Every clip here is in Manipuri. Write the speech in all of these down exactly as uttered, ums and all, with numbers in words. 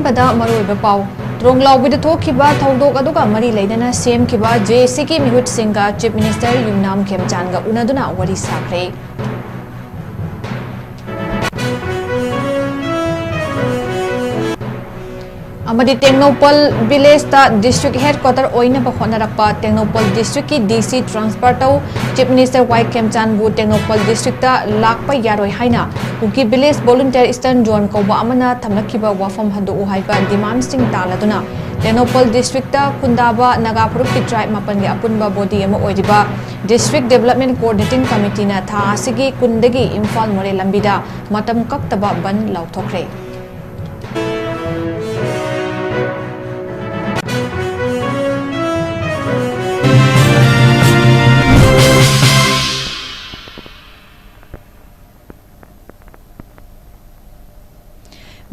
ꯄꯗ ꯃꯔꯨꯑꯣꯏꯕ ꯄꯥꯎ꯫ ꯇ꯭ꯔꯣꯡꯂꯥꯎꯕꯤꯗ ꯊꯣꯛꯈꯤꯕ ꯊꯧꯗꯣꯛ ꯑꯗꯨꯒ ꯃꯔꯤ ꯂꯩꯅꯅ ꯁꯦꯝꯈꯤꯕ ꯖꯦ ꯑꯦ ꯁꯤꯒꯤ ꯃꯤꯍꯨꯠꯁꯤꯡꯒ ꯆꯤꯐ ꯃꯤꯅꯤꯁꯇꯔ ꯌꯨꯝꯅꯥꯝ ꯈꯦꯝꯆꯥꯟꯒ ꯎꯅꯗꯨꯅ ꯋꯥꯔꯤ ꯁꯥꯈ꯭ꯔꯦ꯫ ꯑꯃꯗꯤ ꯇꯦꯡꯅꯧꯄꯜ ꯚꯤꯂꯦꯖꯇ ꯗꯤꯁꯇ꯭ꯔꯤꯛ ꯍꯦꯗꯀ꯭ꯋꯥꯇꯔ ꯑꯣꯏꯅꯕ ꯍꯣꯠꯅꯔꯛꯄ ꯇꯦꯡꯅꯧꯄꯜ ꯗꯤꯁꯇ꯭ꯔꯤꯛꯀꯤ ꯗꯤ ꯁꯤ ꯇ꯭ꯔꯥꯟꯁꯐꯔ ꯇꯧ꯫ ꯆꯤꯐ ꯃꯤꯅꯤꯁꯇꯔ ꯋꯥꯏ ꯈꯦꯝꯆꯥꯟꯕꯨ ꯇꯦꯡꯅꯧꯄꯜ ꯗꯤꯁꯇ꯭ꯔꯤꯛꯇ ꯂꯥꯛꯄ ꯌꯥꯔꯣꯏ ꯍꯥꯏꯅ ꯀꯨꯀꯤ ꯚꯤꯂꯦꯖ ꯚꯣꯂꯨꯟꯇꯤꯌꯔ ꯏꯁꯇꯔꯟ ꯖꯣꯟ ꯀꯧꯕ ꯑꯃꯅ ꯊꯝꯂꯛꯈꯤꯕ ꯋꯥꯐꯝ ꯍꯟꯗꯣꯛꯎ ꯍꯥꯏꯕ ꯗꯤꯃꯥꯟꯁꯤꯡ ꯇꯥꯟꯅꯗꯨꯅ ꯇꯦꯡꯅꯧꯄꯜ ꯗꯤꯁꯇ꯭ꯔꯤꯛꯇ ꯈꯨꯟꯗꯥꯕ ꯅꯥꯒꯥ ꯐꯨꯔꯨꯞꯀꯤ ꯇ꯭ꯔꯥꯏꯕ ꯃꯥꯄꯟꯒꯤ ꯑꯄꯨꯟꯕ ꯕꯣꯗꯤ ꯑꯃ ꯑꯣꯏꯔꯤꯕ ꯗꯤꯁꯇ꯭ꯔꯤꯛ ꯗꯤꯕꯦꯂꯞꯃꯦꯟ ꯀꯣꯑꯣꯔꯗꯤꯅꯦꯇꯤꯡ ꯀꯃꯤꯇꯤꯅ ꯊꯥ ꯑꯁꯤꯒꯤ ꯀꯨꯟꯗꯒꯤ ꯏꯝꯐꯥꯜ ꯃꯣꯔꯦ ꯂꯝꯕꯤꯗ ꯃꯇꯝ ꯀꯛꯇꯕ ꯕꯟ ꯂꯥꯎꯊꯣꯛꯈ꯭ꯔꯦ꯫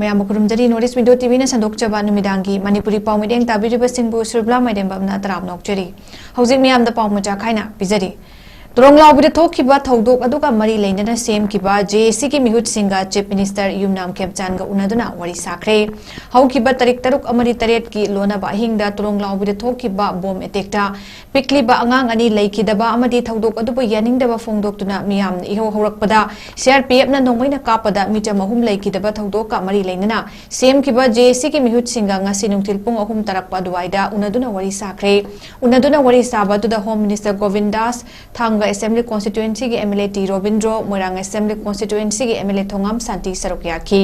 ꯃꯌꯥꯝꯕꯨ ꯈꯨꯔꯨꯝꯖꯔꯤ꯫ ꯅꯣꯔꯠ ꯏꯁ ꯃꯤꯗꯤꯌꯥ ꯇꯤ ꯚꯤꯅ ꯁꯟꯗꯣꯛꯆꯕ ꯅꯨꯃꯤꯗꯥꯡꯒꯤ ꯃꯅꯤꯄꯨꯔꯤ ꯄꯥꯎ ꯃꯤꯠꯌꯦꯡ ꯇꯥꯕꯤꯔꯤꯕꯁꯤꯡꯕꯨ ꯁꯨꯔꯕꯂꯥ ꯃꯥꯏꯔꯦꯝꯕꯝꯅ ꯇꯔꯥꯝꯅ ꯑꯣꯛꯆꯔꯤ꯫ ꯍꯧꯖꯤꯛ ꯃꯤꯌꯥꯝꯗ ꯄꯥꯎ ꯃꯆꯥ ꯈꯥꯏꯅ ꯄꯤꯖꯔꯤ꯫ ꯇ꯭ꯔꯣꯡꯂꯥꯎꯕꯤꯗ ꯊꯣꯛꯈꯤꯕ ꯊꯧꯗꯣꯛ ꯑꯗꯨꯒ ꯃꯔꯤ ꯂꯩꯅꯅ ꯁꯦꯝꯈꯤꯕ ꯖꯦ ꯑꯦ ꯁꯤꯒꯤ ꯃꯤꯍꯨꯠꯁꯤꯡꯒ ꯆꯤꯐ ꯃꯤꯅꯤꯁꯇꯔ ꯌꯨꯝꯅꯥꯝ ꯈꯦꯝꯆꯥꯟꯒ ꯎꯅꯗꯨꯅ ꯋꯥꯔꯤ ꯁꯥꯈ꯭ꯔꯦ꯫ ꯍꯧꯈꯤꯕ ꯇꯥꯔꯤꯛ ꯇꯔꯨꯛ ꯑꯃꯗꯤ ꯇꯔꯦꯠꯀꯤ ꯂꯣꯟꯅꯕ ꯑꯍꯤꯡꯗ ꯇ꯭ꯔꯣꯡꯂꯥꯎꯕꯤꯗ ꯊꯣꯛꯈꯤꯕ ꯕꯣꯝ ꯑꯦꯇꯦꯛꯇ ꯄꯤꯛꯂꯤꯕ ꯑꯉꯥꯡ ꯑꯅꯤ ꯂꯩꯈꯤꯗꯕ ꯑꯃꯗꯤ ꯊꯧꯗꯣꯛ ꯑꯗꯨꯕꯨ ꯌꯥꯅꯤꯡꯗꯕ ꯐꯣꯡꯗꯣꯛꯇꯨꯅ ꯃꯤꯌꯥꯝꯅ ꯏꯍꯧ ꯍꯧꯔꯛꯄꯗ ꯁꯤ ꯑꯥꯔ ꯄꯤ ꯑꯦꯐꯅ ꯅꯣꯡꯃꯩꯅ ꯀꯥꯞꯄꯗ ꯃꯤꯆꯝ ꯑꯍꯨꯝ ꯂꯩꯈꯤꯗꯕ ꯊꯧꯗꯣꯛꯀ ꯃꯔꯤ ꯂꯩꯅꯅ ꯁꯦꯝꯈꯤꯕ ꯖꯦ ꯑꯦ ꯁꯤꯒꯤ ꯃꯤꯍꯨꯠꯁꯤꯡꯒ ꯉꯁꯤ ꯅꯨꯡꯊꯤꯜ ꯄꯨꯡ ꯑꯍꯨꯝ ꯇꯥꯔꯛꯄ ꯑꯗꯨꯋꯥꯏꯗ ꯎꯅꯗꯨꯅ ꯋꯥꯔꯤ ꯁꯥꯈ꯭ꯔꯦ꯫ ꯎꯅꯗꯨꯅ ꯋꯥꯔꯤ ꯁꯥꯕ ꯑꯗꯨꯗ home minister Gobin Das, Thanga assembly ꯀꯣꯟꯁꯇꯤꯇ꯭ꯋꯦꯟꯁꯤꯒꯤ M L A T Robindro, Moirang assembly ꯀꯣꯟꯁꯇꯤꯇ꯭ꯋꯦꯟꯁꯤꯒꯤ M L A Thongam Shanti ꯁꯔꯨꯛ ꯌꯥꯈꯤ꯫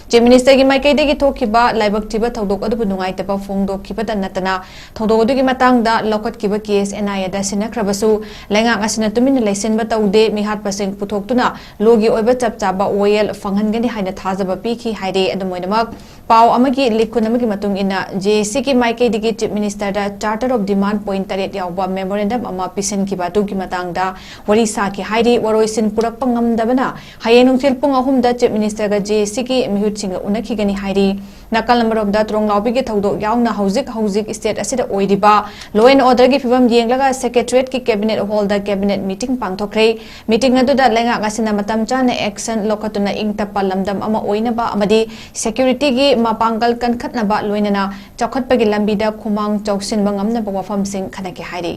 ꯆꯤꯐ ꯃꯤꯅꯤꯁꯇꯔꯒꯤ ꯃꯥꯏꯀꯩꯗꯒꯤ ꯊꯣꯛꯈꯤꯕ ꯂꯥꯏꯕꯛ ꯊꯤꯕ ꯊꯧꯗꯣꯛ ꯑꯗꯨꯕꯨ ꯅꯨꯡꯉꯥꯏꯇꯕ ꯐꯣꯡꯗꯣꯛꯈꯤꯕꯇ ꯅꯠꯇꯅ ꯊꯧꯗꯣꯛ ꯑꯗꯨꯒꯤ ꯃꯇꯥꯡꯗ ꯂꯧꯈꯠꯈꯤꯕ ꯀꯦꯁ ꯑꯦꯟ ꯑꯥꯏ ꯑꯦꯗ ꯁꯤꯟꯅꯈ꯭ꯔꯕꯁꯨ ꯂꯩꯉꯥꯛ ꯑꯁꯤꯅ ꯇꯨꯃꯤꯟꯅ ꯂꯩꯁꯤꯟꯕ ꯇꯧꯗꯦ, ꯃꯤꯍꯥꯠꯄꯁꯤꯡ ꯄꯨꯊꯣꯛꯇꯨꯅ ꯂꯣꯒꯤ ꯑꯣꯏꯕ ꯆꯞ ꯆꯥꯕ ꯋꯥꯌꯦꯜ ꯐꯪꯍꯟꯒꯅꯤ ꯍꯥꯏꯅ ꯊꯥꯖꯕ ꯄꯤꯈꯤ ꯍꯥꯏꯔꯦ꯫ ꯑꯗꯨꯝ ꯑꯣꯏꯅꯃꯛ, ꯄꯥꯎ ꯑꯃꯒꯤ ꯂꯤꯈꯨꯟ ꯑꯃꯒꯤ ꯃꯇꯨꯡ ꯏꯟꯅ, ꯖꯦ ꯑꯦ ꯁꯤꯒꯤ ꯃꯥꯏꯀꯩꯗꯒꯤ ꯆꯤꯐ ꯃꯤꯅꯤꯁꯇꯔꯗ ꯆꯥꯔꯇꯔ ꯑꯣꯐ ꯗꯤꯃꯥꯟ ꯄꯣꯏꯟꯠ ꯇꯔꯦꯠ ꯌꯥꯎꯕ ꯃꯦꯃꯣꯔꯦꯟꯗꯝ ꯑꯃ ꯄꯤꯁꯤꯟꯈꯤꯕ ꯑꯗꯨꯒꯤ ꯃꯇꯥꯡꯗ ꯋꯥꯔꯤ ꯁꯥꯈꯤ ꯍꯥꯏꯔꯤ꯫ ꯋꯥꯔꯣꯏꯁꯤꯟ ꯄꯨꯔꯛꯄ ꯉꯝꯗꯕꯅ ꯍꯌꯦꯡ ꯅꯨꯡꯊꯤꯜ ꯄꯨꯡ ꯑꯍꯨꯝꯗ ꯆꯤꯐ ꯃꯤꯅꯤꯁꯇꯔꯒ ꯖꯦ ꯑꯦ ꯁꯤꯒꯤ ꯃꯤꯍꯨꯠꯁꯤꯡꯒ ꯎꯅꯈꯤꯒꯅꯤ ꯍꯥꯏꯔꯤ꯫ ꯅꯥꯀꯜ ꯑꯃꯔꯣꯝꯗ ꯇ꯭ꯔꯣꯡꯂꯥꯎꯕꯤꯒꯤ ꯊꯧꯗꯣꯛ ꯌꯥꯎꯅ ꯍꯧꯖꯤꯛ ꯍꯧꯖꯤꯛ state ꯑꯁꯤꯗ ꯑꯣꯏꯔꯤꯕ law and orderꯒꯤ ꯐꯤꯕꯝ ꯌꯦꯡꯂꯒ Secretariatꯀꯤ cabinet hallꯗ cabinet meeting ꯄꯥꯡꯊꯣꯛꯈ꯭ꯔꯦ꯫ Meeting ꯑꯗꯨꯗ ꯂꯩꯉꯥꯛ ꯑꯁꯤꯅ ꯃꯇꯝ ꯆꯥꯅ action ꯂꯧꯈꯠꯇꯨꯅ ꯏꯪ ꯇꯞꯄ ꯂꯝꯗꯝ ꯑꯃ ꯑꯣꯏꯅꯕ ꯑꯃꯗꯤ securityꯒꯤ ꯃꯄꯥꯡꯒꯜ ꯀꯟꯈꯠꯅꯕ ꯂꯣꯏꯅꯅ ꯆꯥꯎꯈꯠꯄꯒꯤ ꯂꯝꯕꯤꯗ ꯈꯨꯃꯥꯡ ꯆꯥꯎꯁꯤꯟꯕ ꯉꯝꯅꯕ ꯋꯥꯐꯝꯁꯤꯡ ꯈꯟꯅꯈꯤ ꯍꯥꯏꯔꯤ꯫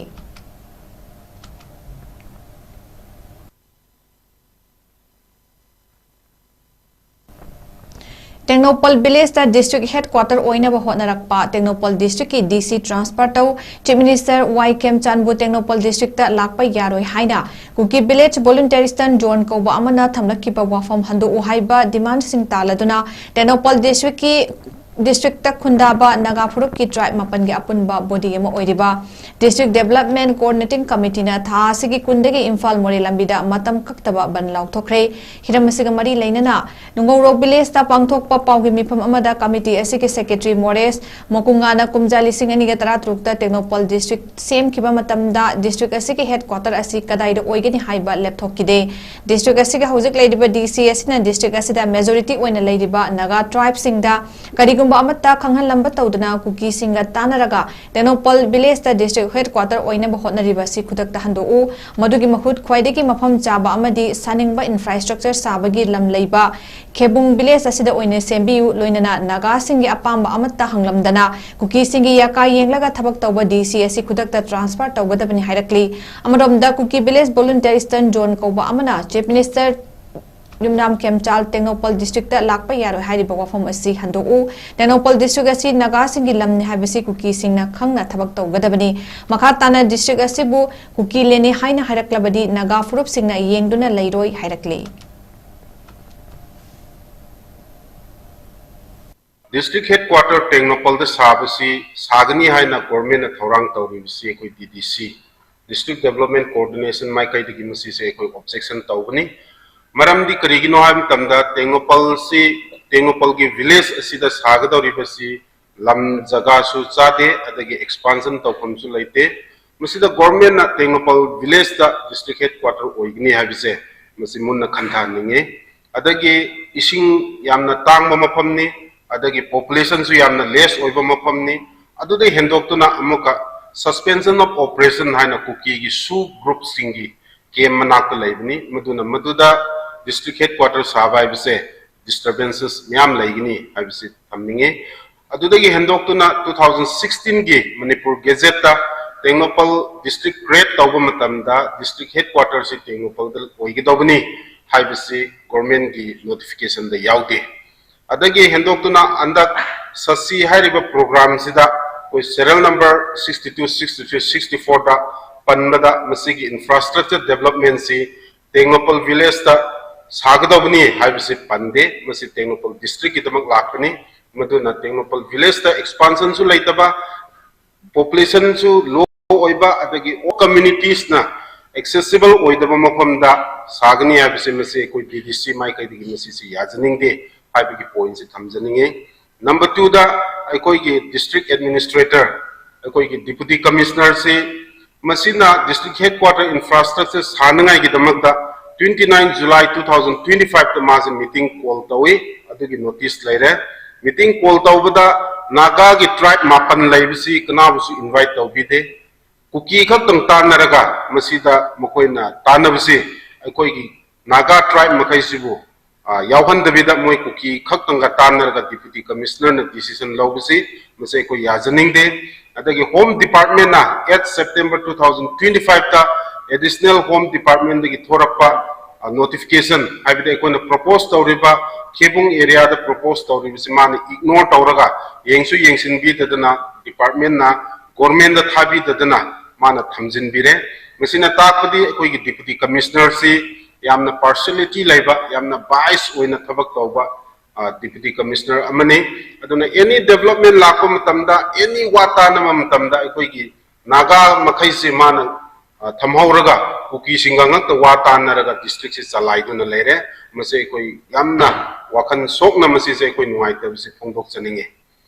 ꯇꯦꯡꯅꯧꯄꯜ villageꯇ district headquarter ꯑꯣꯏꯅꯕ ꯍꯣꯠꯅꯔꯛꯄ ꯇꯦꯡꯅꯧꯄꯜ districtꯀꯤ DC transfer ꯇꯧ, Chief Minister ꯋꯥꯏ ꯈꯦꯝꯆꯥꯟꯕꯨ ꯇꯦꯡꯅꯧꯄꯜ districtꯇ ꯂꯥꯛꯄ ꯌꯥꯔꯣꯏ ꯍꯥꯏꯅ ꯀꯨꯀꯤ village voluntary Eastern Zone ꯀꯧꯕ ꯑꯃꯅ ꯊꯝꯂꯛꯈꯤꯕ ꯋꯥꯐꯝ ꯍꯟꯗꯣꯛꯎ ꯍꯥꯏꯕ demandꯁꯤꯡ ꯇꯥꯜꯂꯗꯨꯅ ꯇꯦꯡꯅꯧꯄꯜ districtꯀꯤ districtꯇ ꯈꯨꯟꯗꯥꯕ ꯅꯥꯒꯥ ꯐꯨꯔꯨꯞꯀꯤ tribe ꯃꯥꯄꯟꯒꯤ ꯑꯄꯨꯟꯕ body ꯑꯃ ꯑꯣꯏꯔꯤꯕ District Development Coordinating Committeeꯅ ꯊꯥ ꯑꯁꯤꯒꯤ ꯀꯨꯟꯗꯒꯤ ꯏꯝꯐꯥꯜ ꯃꯣꯔꯦ ꯂꯝꯕꯤꯗ ꯃꯇꯝ ꯀꯛꯇꯕ ꯕꯟ ꯂꯥꯎꯊꯣꯛꯈ꯭ꯔꯦ꯫ ꯍꯤꯔꯝ ꯑꯁꯤꯒ ꯃꯔꯤ ꯂꯩꯅꯅ ꯅꯨꯡꯒꯧꯔꯣꯛ villageꯇ ꯄꯥꯡꯊꯣꯛꯄ ꯄꯥꯎꯒꯤ ꯃꯤꯐꯝ ꯑꯃꯗ committee ꯑꯁꯤꯒꯤ secretary ꯃꯣꯔꯦꯁ ꯃꯣꯀꯨꯉꯥꯅ ꯀꯨꯝꯖꯥ ꯂꯤꯁꯤꯡ ꯑꯅꯤꯒ ꯇꯔꯥꯇꯔꯨꯛꯇ ꯇꯦꯡꯅꯧꯄꯜ district ꯁꯦꯝꯈꯤꯕ ꯃꯇꯝꯗ district ꯑꯁꯤꯒꯤ headquarter ꯑꯁꯤ ꯀꯗꯥꯏꯗ ꯑꯣꯏꯒꯅꯤ ꯍꯥꯏꯕ ꯂꯦꯞꯊꯣꯛꯈꯤꯗꯦ꯫ District ꯑꯁꯤꯒꯤ ꯍꯧꯖꯤꯛ ꯂꯩꯔꯤꯕ DC ꯑꯁꯤꯅ district ꯑꯁꯤꯗ majority ꯑꯣꯏꯅ ꯂꯩꯔꯤꯕ ꯅꯥꯒꯥ tribeꯁꯤꯡꯗ ꯀꯔꯤꯒꯨꯝꯕ ꯑꯃꯠꯇ ꯈꯪꯍꯟꯂꯝꯕ ꯇꯧꯗꯅ ꯀꯨꯀꯤꯁꯤꯡꯒ ꯇꯥꯟꯅꯔꯒ ꯇꯦꯡꯅꯧꯄꯜ villageꯇ district headquarter ꯑꯣꯏꯅꯕ ꯍꯣꯠꯅꯔꯤꯕ ꯑꯁꯤ ꯈꯨꯗꯛꯇ ꯍꯟꯗꯣꯛꯎ꯫ ꯃꯗꯨꯒꯤ ꯃꯍꯨꯠ ꯈ꯭ꯋꯥꯏꯗꯒꯤ ꯃꯐꯝ ꯆꯥꯕ ꯑꯃꯗꯤ ꯁꯥꯅꯤꯡꯕ infrastructure ꯁꯥꯕꯒꯤ ꯂꯝ ꯂꯩꯕ ꯈꯦꯕꯨꯡ village ꯑꯁꯤꯗ ꯑꯣꯏꯅ ꯁꯦꯝꯕꯤꯌꯨ꯫ ꯂꯣꯏꯅꯅ ꯅꯥꯒꯥꯁꯤꯡꯒꯤ ꯑꯄꯥꯝꯕ ꯑꯃꯠꯇ ꯍꯪꯂꯝꯗꯅ ꯀꯨꯀꯤꯁꯤꯡꯒꯤ ꯌꯥꯀꯥ ꯌꯦꯡꯂꯒ ꯊꯕꯛ ꯇꯧꯕ DC ꯑꯁꯤ ꯈꯨꯗꯛꯇ transfer ꯇꯧꯒꯗꯕꯅꯤ ꯍꯥꯏꯔꯛꯂꯤ꯫ ꯑꯃꯔꯣꯝꯗ ꯀꯨꯀꯤ village voluntary Eastern Zone ꯀꯧꯕ ꯑꯃꯅ Chief Minister ꯌꯨꯝꯅꯥꯝ ꯈꯦꯝꯆꯥꯜ ꯇꯦꯡꯅꯧꯄꯜ districtꯇ ꯂꯥꯛꯄ ꯌꯥꯔꯣꯏ ꯍꯥꯏꯔꯤꯕ ꯋꯥꯐꯝ ꯑꯁꯤ ꯍꯟꯗꯣꯛꯎ꯫ ꯇꯦꯡꯅꯧꯄꯜ district ꯑꯁꯤ ꯅꯥꯒꯥꯁꯤꯡꯒꯤ ꯂꯝꯅꯤ ꯍꯥꯏꯕꯁꯤ ꯀꯨꯀꯤꯁꯤꯡꯅ ꯈꯪꯅ ꯊꯕꯛ ꯇꯧꯒꯗꯕꯅꯤ꯫ ꯃꯈꯥ ꯇꯥꯅ district ꯑꯁꯤꯕꯨ ꯀꯨꯀꯤ ꯂꯦꯟꯅꯤ ꯍꯥꯏꯅ ꯍꯥꯏꯔꯛꯂꯕꯗꯤ ꯅꯥꯒꯥ ꯐꯨꯔꯨꯞꯁꯤꯡꯅ ꯌꯦꯡꯗꯨꯅ ꯂꯩꯔꯣꯏ ꯍꯥꯏꯔꯛꯂꯤ꯫ District headquarter ꯇꯦꯡꯅꯧꯄꯜꯗ ꯁꯥꯕꯁꯤ ꯁꯥꯒꯅꯤ ꯍꯥꯏꯅ governmentꯅ ꯊꯧꯔꯥꯡ ꯇꯧꯔꯤꯕꯁꯤ ꯑꯩꯈꯣꯏ DDC, District Development Coordination ꯃꯥꯏꯀꯩꯗꯒꯤ ꯃꯁꯤꯁꯦ ꯑꯩꯈꯣꯏ objection ꯇꯧꯕꯅꯤ꯫ ꯃꯔꯝꯗꯤ ꯀꯔꯤꯒꯤꯅꯣ ꯍꯥꯏꯕ ꯃꯇꯝꯗ ꯇꯦꯡꯅꯧꯄꯜꯁꯤ, ꯇꯦꯡꯅꯧꯄꯜꯒꯤ village ꯑꯁꯤꯗ ꯁꯥꯒꯗꯧꯔꯤꯕꯁꯤ ꯂꯝ ꯖꯒꯥꯁꯨ ꯆꯥꯗꯦ, ꯑꯗꯒꯤ expansion ꯇꯧꯐꯝꯁꯨ ꯂꯩꯇꯦ꯫ ꯃꯁꯤꯗ governmentꯅ ꯇꯦꯡꯅꯧꯄꯜ villageꯇ district headquarter ꯑꯣꯏꯒꯅꯤ ꯍꯥꯏꯕꯁꯦ ꯃꯁꯤ ꯃꯨꯟꯅ ꯈꯟꯊꯍꯟꯅꯤꯡꯉꯤ꯫ ꯑꯗꯒꯤ ꯏꯁꯤꯡ ꯌꯥꯝꯅ ꯇꯥꯡꯕ ꯃꯐꯝꯅꯤ, ꯑꯗꯒꯤ populationꯁꯨ ꯌꯥꯝꯅ less ꯑꯣꯏꯕ ꯃꯐꯝꯅꯤ꯫ ꯑꯗꯨꯗꯩ ꯍꯦꯟꯗꯣꯛꯇꯨꯅ ꯑꯃꯨꯛꯀ suspension of operation ꯍꯥꯏꯅ ꯀꯨꯀꯤꯒꯤ SoO groupꯁꯤꯡꯒꯤ camp ꯃꯅꯥꯛꯇ ꯂꯩꯕꯅꯤ꯫ ꯃꯗꯨꯅ ꯃꯗꯨꯗ district headquarter ꯁꯥꯕ ꯍꯥꯏꯕꯁꯦ disturbances ꯃꯌꯥꯝ ꯂꯩꯒꯅꯤ ꯍꯥꯏꯕꯁꯤ ꯊꯝꯅꯤꯡꯉꯤ꯫ ꯑꯗꯨꯗꯒꯤ ꯍꯦꯟꯗꯣꯛꯇꯨꯅ two thousand sixteenꯒꯤ Manipur Gazetteꯇ Tengnoupal district create ꯇꯧꯕ ꯃꯇꯝꯗ district headquarterꯁꯤ ꯇꯦꯡꯅꯧꯄꯜꯗ ꯑꯣꯏꯒꯗꯧꯕꯅꯤ ꯍꯥꯏꯕꯁꯤ governmentꯀꯤ notificationꯗ ꯌꯥꯎꯗꯦ꯫ ꯑꯗꯒꯤ ꯍꯦꯟꯗꯣꯛꯇꯨꯅ ꯍꯟꯗꯛ ꯁꯁꯤ ꯍꯥꯏꯔꯤꯕ programꯁꯤꯗ ꯑꯩꯈꯣꯏ serial number sixty two, sixty three, sixty fourꯗ ꯄꯟꯕꯗ ꯃꯁꯤꯒꯤ infrastructure developmentꯁꯤ ꯇꯦꯡꯅꯧꯄꯜ villageꯇ ꯁꯥꯒꯗꯧꯕꯅꯤ ꯍꯥꯏꯕꯁꯤ ꯄꯟꯗꯦ꯫ ꯃꯁꯤ ꯇꯦꯡꯅꯧꯄꯜ districtꯀꯤꯗꯃꯛ ꯂꯥꯛꯄꯅꯤ꯫ ꯃꯗꯨꯅ ꯇꯦꯡꯅꯧꯄꯜ villageꯇ expansionꯁꯨ ꯂꯩꯇꯕ, populationꯁꯨ low ꯑꯣꯏꯕ, ꯑꯗꯒꯤ all communitiesꯅ accessible ꯑꯣꯏꯗꯕ ꯃꯐꯝꯗ ꯁꯥꯒꯅꯤ ꯍꯥꯏꯕꯁꯤ ꯃꯁꯤ ꯑꯩꯈꯣꯏ BDC ꯃꯥꯏꯀꯩꯗꯒꯤ ꯃꯁꯤꯁꯤ ꯌꯥꯖꯅꯤꯡꯗꯦ ꯍꯥꯏꯕꯒꯤ pointꯁꯤ ꯊꯝꯖꯅꯤꯡꯉꯤ꯫ Number twoꯗ ꯑꯩꯈꯣꯏꯒꯤ district administrator, ꯑꯩꯈꯣꯏꯒꯤ deputy commissionerꯁꯤ ꯃꯁꯤꯅ district headquarter infrastructure ꯁꯥꯅꯉꯥꯏꯒꯤꯗꯃꯛꯇ twenty nine July two thousand twenty fiveꯇ ꯃꯥꯁꯦ meeting call ꯇꯧꯏ꯫ ꯑꯗꯨꯒꯤ notice ꯂꯩꯔꯦ꯫ Meeting call ꯇꯧꯕꯗ ꯅꯥꯒꯥꯒꯤ tribe ꯃꯥꯄꯟ ꯂꯩꯕꯁꯤ ꯀꯅꯥꯕꯨꯁꯨ invite ꯇꯧꯕꯤꯗꯦ꯫ ꯀꯨꯀꯤ ꯈꯛꯇꯪ ꯇꯥꯟꯅꯔꯒ ꯃꯁꯤꯗ ꯃꯈꯣꯏꯅ ꯇꯥꯟꯅꯕꯁꯤ ꯑꯩꯈꯣꯏꯒꯤ ꯅꯥꯒꯥ tribe ꯃꯈꯩꯁꯤꯕꯨ, ꯑ, ꯌꯥꯎꯍꯟꯗꯕꯤꯗ ꯃꯣꯏ ꯀꯨꯀꯤ ꯈꯛꯇꯪꯒ ꯇꯥꯟꯅꯔꯒ deputy commissionerꯅ decision ꯂꯧꯕꯁꯤ ꯃꯁꯤ ꯑꯩꯈꯣꯏ ꯌꯥꯖꯅꯤꯡꯗꯦ꯫ ꯑꯗꯒꯤ Home Departmentꯅ eight September two thousand twenty fiveꯇ additional Home Departmentꯗꯒꯤ ꯊꯣꯔꯛꯄ, ꯑ, notification, ꯍꯥꯏꯕꯗꯤ ꯑꯩꯈꯣꯏꯅ propose ꯇꯧꯔꯤꯕ ꯈꯦꯕꯨꯡ areaꯗ propose ꯇꯧꯔꯤꯕꯁꯤ ꯃꯥꯅ ignore ꯇꯧꯔꯒ ꯌꯦꯡꯁꯨ ꯌꯦꯡꯁꯤꯟꯕꯤꯗꯗꯅ departmentꯅ governmentꯗ ꯊꯥꯕꯤꯗꯗꯅ ꯃꯥꯅ ꯊꯝꯖꯤꯟꯕꯤꯔꯦ꯫ ꯃꯁꯤꯅ ꯇꯥꯛꯄꯗꯤ ꯑꯩꯈꯣꯏꯒꯤ deputy commissionerꯁꯤ ꯌꯥꯝꯅ partiality ꯂꯩꯕ, ꯌꯥꯝꯅ bias ꯑꯣꯏꯅ ꯊꯕꯛ ꯇꯧꯕ, ꯑ, deputy commissioner ꯑꯃꯅꯤ꯫ ꯑꯗꯨꯅ any development ꯂꯥꯛꯄ ꯃꯇꯝꯗ, any ꯋꯥ ꯇꯥꯅꯕ ꯃꯇꯝꯗ ꯑꯩꯈꯣꯏꯒꯤ ꯅꯥꯒꯥ ꯃꯈꯩꯁꯤ ꯃꯥꯅ, ꯑ, ꯊꯝꯍꯧꯔꯒ ꯀꯨꯀꯤꯁꯤꯡꯒ ꯉꯛꯇ ꯋꯥ ꯇꯥꯟꯅꯔꯒ districtꯁꯤ ꯆꯂꯥꯏꯗꯨꯅ ꯂꯩꯔꯦ꯫ ꯃꯁꯤ ꯑꯩꯈꯣꯏ ꯌꯥꯝꯅ ꯋꯥꯈꯜ ꯁꯣꯛꯅ ꯃꯁꯤꯁꯦ ꯑꯩꯈꯣꯏ ꯅꯨꯡꯉꯥꯏꯇꯕꯁꯤ ꯐꯣꯡꯗꯣꯛꯆꯅꯤꯡꯉꯤ꯫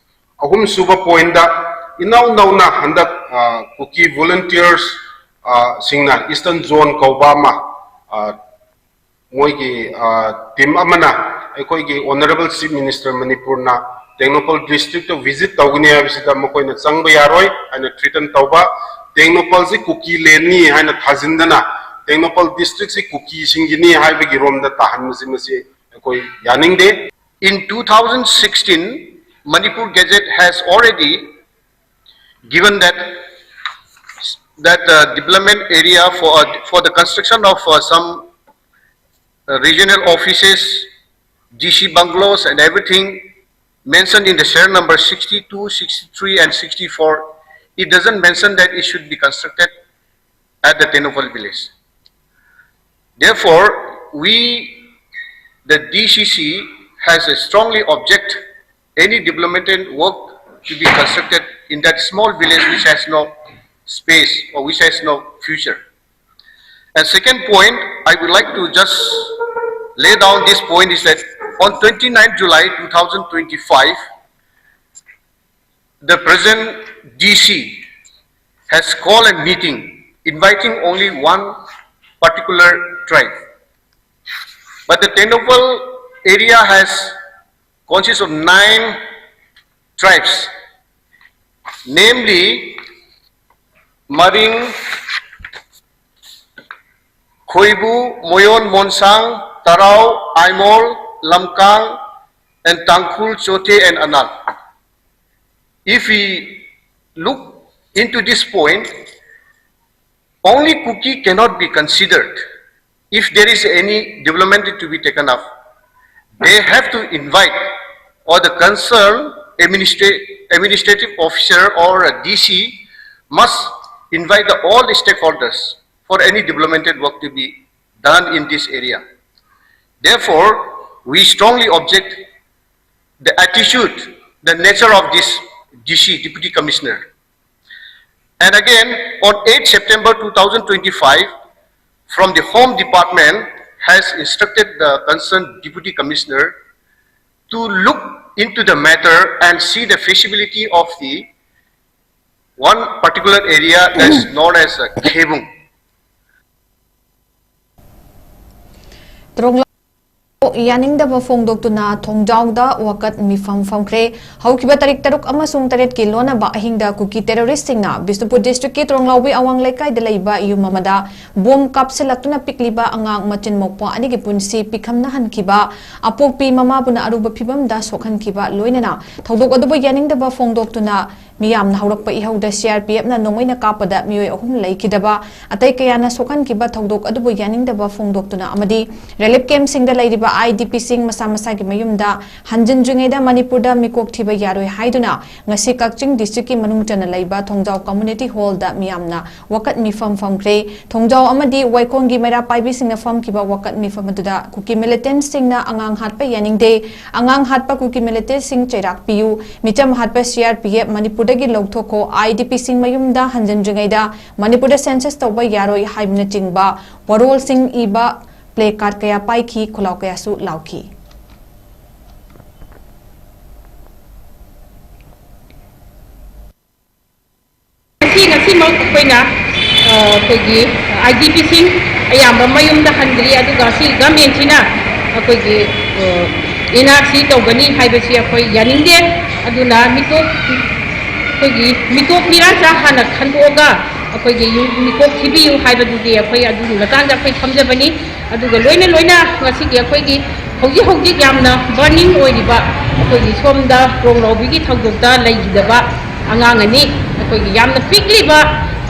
ꯑꯍꯨꯝꯁꯨꯕ pointꯇ ꯏꯅꯧ ꯅꯧꯅ ꯍꯟꯗꯛ, ꯑ, ꯀꯨꯀꯤ volunteers, ꯑ, ꯁꯤꯡꯅ Eastern Zone ꯀꯧꯕ ꯑꯃ, ꯑ, ꯃꯣꯏꯒꯤ ꯇꯤꯝ ꯑꯃꯅ ꯑꯩꯈꯣꯏꯒꯤ ꯑꯣꯅꯔꯦꯕꯜ ꯆꯤꯐ ꯃꯤꯅꯤꯁꯇꯔ ꯃꯅꯤꯄꯨꯔꯅ ꯇꯦꯡꯅꯧꯄꯜ ꯗꯤꯁꯇ꯭ꯔꯤꯛꯇ ꯚꯤꯖꯤꯠ ꯇꯧꯒꯅꯤ ꯍꯥꯏꯕꯁꯤꯗ ꯃꯈꯣꯏꯅ ꯆꯪꯕ ꯌꯥꯔꯣꯏ ꯍꯥꯏꯅ ꯊ꯭ꯔꯤꯇꯟ ꯇꯧꯕ, ꯇꯦꯡꯅꯧꯄꯜꯁꯤ ꯀꯨꯀꯤ ꯂꯦꯟꯅꯤ ꯍꯥꯏꯅ ꯊꯥꯖꯤꯟꯗꯅ ꯇꯦꯡꯅꯧꯄꯜ ꯗꯤꯁꯇ꯭ꯔꯤꯛꯁꯤ ꯀꯨꯀꯤꯁꯤꯡꯒꯤꯅꯤ ꯍꯥꯏꯕꯒꯤ ꯔꯣꯝꯗ ꯇꯥꯍꯟꯕꯁꯤ ꯃꯁꯤ ꯑꯩꯈꯣꯏ ꯌꯥꯅꯤꯡꯗꯦ꯫ In two thousand sixteen, Manipur Gazette has already given that that uh, development area for uh, for the construction of uh, some uh, regional offices, D C bungalows, and everything mentioned in the serial number sixty-two, sixty-three, and sixty-four. It doesn't mention that it should be constructed at the Tengnoupal village. Therefore, we, the D C C, has a strongly object any developmental work to be constructed in that small village which has no space or which has no future. And second point I would like to just lay down this point is that on twenty-ninth July two thousand twenty-five, the present D C has called a meeting inviting only one particular tribe. But the Tengnoupal area has consists of nine tribes, namely Maring, Khoibu, Moyon, Monsang, Tarao, Aimol, Lamkang, and Tangkhul, Chote, and Anal. If we look into this point, only Kuki cannot be considered if there is any development to be taken up. They have to invite, or the concerned administra- administrative officer or a D C must invite the, all the stakeholders for any developmental work to be done in this area. Therefore, we strongly object the attitude, the nature of this D C, Deputy Commissioner. And again, on eighth September two thousand twenty-five, from the Home Department has instructed the concerned Deputy Commissioner to look into the matter and see the feasibility of the one particular area that's known as uh, Khebung. ꯇ꯭ꯔꯣꯡꯂꯥꯎ ꯌꯥꯅꯤꯡꯗꯕ ꯐꯣꯡꯗꯣꯛꯇꯨꯅ ꯊꯣꯡꯖꯥꯎꯗ ꯋꯥꯀꯠ ꯃꯤꯐꯝ ꯐꯝꯈ꯭ꯔꯦ꯫ ꯍꯧꯈꯤꯕ ꯇꯥꯔꯤꯛ ꯇꯔꯨꯛ ꯑꯃꯁꯨꯡ ꯇꯔꯦꯠꯀꯤ ꯂꯣꯟꯅꯕ ꯑꯍꯤꯡꯗ ꯀꯨꯀꯤ ꯇꯦꯔꯣꯔꯤꯁꯁꯤꯡꯅ ꯕꯤꯁꯅꯨꯄꯨꯔ ꯗꯤꯁꯇ꯭ꯔꯤꯛꯀꯤ ꯇ꯭ꯔꯣꯡꯂꯥꯎꯕꯤ ꯑꯋꯥꯡ ꯂꯩꯀꯥꯏꯗ ꯂꯩꯕ ꯌꯨꯝ ꯑꯃꯗ ꯕꯣꯝ ꯀꯥꯞꯁꯤꯜꯂꯛꯇꯨꯅ ꯄꯤꯛꯂꯤꯕ ꯑꯉꯥꯡ ꯃꯆꯤꯟ ꯃꯧꯄ꯭ꯋꯥ ꯑꯅꯤꯒꯤ ꯄꯨꯟꯁꯤ ꯄꯤꯈꯝꯅꯍꯟꯈꯤꯕ, ꯑꯄꯣꯛꯄꯤ ꯃꯃꯥꯕꯨꯅ ꯑꯔꯨꯕ ꯐꯤꯕꯝꯗ ꯁꯣꯛꯍꯟꯈꯤꯕ, ꯂꯣꯏꯅꯅ ꯊꯧꯗꯣꯛ ꯑꯗꯨꯕꯨ ꯌꯥꯅꯤꯡꯗꯕ ꯐꯣꯡꯗꯣꯛꯇꯨꯅ ꯃꯤꯌꯥꯝꯅ ꯍꯧꯔꯛꯄ ꯏꯍꯧꯗ ꯁꯤ ꯑꯥꯔ ꯄꯤ ꯑꯦꯐꯅ ꯅꯣꯡꯃꯩꯅ ꯀꯥꯞꯄꯗ ꯃꯤꯑꯣꯏ ꯑꯍꯨꯝ ꯂꯩꯈꯤꯗꯕ, ꯑꯇꯩ ꯀꯌꯥꯅ ꯁꯣꯛꯍꯟꯈꯤꯕ ꯊꯧꯗꯣꯛ ꯑꯗꯨꯕꯨ ꯌꯥꯅꯤꯡꯗꯕ ꯐꯣꯡꯗꯣꯛꯇꯨꯅ ꯑꯃꯗꯤ ꯔꯤꯂꯤꯐ ꯀꯦꯝꯞꯁꯤꯡꯗ ꯂꯩꯔꯤꯕ ꯑꯥꯏ ꯗꯤ ꯄꯤꯁꯤꯡ ꯃꯁꯥ ꯃꯁꯥꯒꯤ ꯃꯌꯨꯝꯗ ꯍꯟꯖꯤꯟꯗ꯭ꯔꯤꯉꯩꯗ ꯃꯅꯤꯄꯨꯔꯗ ꯃꯤꯀꯣꯛ ꯊꯤꯕ ꯌꯥꯔꯣꯏ ꯍꯥꯏꯗꯨꯅ ꯉꯁꯤ ꯀꯛꯆꯤꯡ ꯗꯤꯁꯇ꯭ꯔꯤꯛꯀꯤ ꯃꯅꯨꯡ ꯆꯟꯅ ꯂꯩꯕ ꯊꯣꯡꯖꯥꯎ ꯀꯝꯃ꯭ꯌꯨꯅꯤꯇꯤ ꯍꯣꯜꯗ ꯃꯤꯌꯥꯝꯅ ꯋꯥꯀꯠ ꯃꯤꯐꯝ ꯐꯝꯈ꯭ꯔꯦ꯫ ꯊꯣꯡꯖꯥꯎ ꯑꯃꯗꯤ ꯋꯥꯏꯈꯣꯡꯒꯤ ꯃꯩꯔꯥ ꯄꯥꯏꯕꯤꯁꯤꯡꯅ ꯐꯝꯈꯤꯕ ꯋꯥꯀꯠ ꯃꯤꯐꯝ ꯑꯗꯨꯗ ꯀꯨꯀꯤ ꯃꯤꯂꯤꯇꯦꯟꯠꯁꯤꯡꯅ ꯑꯉꯥꯡ ꯍꯥꯠꯄ ꯌꯥꯅꯤꯡꯗꯦ, ꯑꯉꯥꯡ ꯍꯥꯠꯄ ꯀꯨꯀꯤ ꯃꯤꯂꯤꯇꯦꯟꯠꯁꯤꯡ ꯆꯩꯔꯥꯛ ꯄꯤꯌꯨ, ꯃꯤꯆꯝ ꯍꯥꯠꯄ ꯁꯤ ꯑꯥꯔ ꯄꯤ ꯑꯦꯐ ꯃꯅꯤꯄꯨꯔꯗꯒꯤ ꯂꯧꯊꯣꯛꯈꯣ, ꯑꯥꯏ ꯗꯤ ꯄꯤꯁꯤꯡ ꯃꯌꯨꯝꯗ ꯍꯟꯖꯤꯟꯗ꯭ꯔꯤꯉꯩꯗ ꯃꯅꯤꯄꯨꯔꯗ ꯁꯦꯟꯁꯁ ꯇꯧꯕ ꯌꯥꯔꯣꯏ ꯍꯥꯏꯕꯅꯆꯤꯡꯕ ꯋꯥꯔꯣꯜꯁꯤꯡ ꯏꯕ ꯄ꯭ꯂꯦ ꯀꯥꯔꯗ ꯀꯌꯥ ꯄꯥꯏꯈꯤ, ꯈꯨꯂꯥꯎ ꯀꯌꯥꯁꯨ ꯂꯥꯎꯈꯤ꯫ ꯉꯁꯤ, ꯉꯁꯤꯃꯛ ꯑꯩꯈꯣꯏꯅ, ꯑ, ꯑꯩꯈꯣꯏꯒꯤ ꯑꯥꯏ ꯗꯤ ꯄꯤꯁꯤꯡ ꯑꯌꯥꯝꯕ ꯃꯌꯨꯝꯗ ꯍꯟꯗ꯭ꯔꯤ, ꯑꯗꯨꯒ ꯁꯤ ꯒꯃꯦꯟꯁꯤꯅ ꯑꯩꯈꯣꯏꯒꯤ, ꯑ, ꯑꯦꯟ ꯑꯥꯔ ꯁꯤ ꯇꯧꯒꯅꯤ ꯍꯥꯏꯕꯁꯤ ꯑꯩꯈꯣꯏ ꯌꯥꯅꯤꯡꯗꯦ꯫ ꯑꯗꯨꯅ ꯃꯤꯇꯣꯞ, ꯑꯩꯈꯣꯏꯒꯤ ꯃꯤꯇꯣꯞ ꯃꯤꯔꯥꯟꯆꯥ ꯍꯥꯟꯅ ꯈꯟꯗꯣꯛꯑꯒ ꯑꯩꯈꯣꯏꯒꯤ ꯌꯨꯝ ꯃꯤꯀꯣꯛ ꯊꯤꯕꯤꯌꯨ ꯍꯥꯏꯕꯗꯨꯗꯤ ꯑꯩꯈꯣꯏ ꯑꯗꯨꯒꯤ ꯃꯇꯥꯡꯗ ꯑꯩꯈꯣꯏ ꯐꯝꯖꯕꯅꯤ꯫ ꯑꯗꯨꯒ ꯂꯣꯏꯅ ꯂꯣꯏꯅ ꯉꯁꯤꯒꯤ ꯑꯩꯈꯣꯏꯒꯤ ꯍꯧꯖꯤꯛ ꯍꯧꯖꯤꯛ ꯌꯥꯝꯅ ꯕꯔꯅꯤꯡ ꯑꯣꯏꯔꯤꯕ ꯑꯩꯈꯣꯏꯒꯤ ꯁꯣꯝꯗ ꯇ꯭ꯔꯣꯡꯂꯥꯎꯕꯤꯒꯤ ꯊꯧꯗꯣꯛꯇ ꯂꯩꯈꯤꯗꯕ ꯑꯉꯥꯡ ꯑꯅꯤ, ꯑꯩꯈꯣꯏꯒꯤ ꯌꯥꯝꯅ ꯄꯤꯛꯂꯤꯕ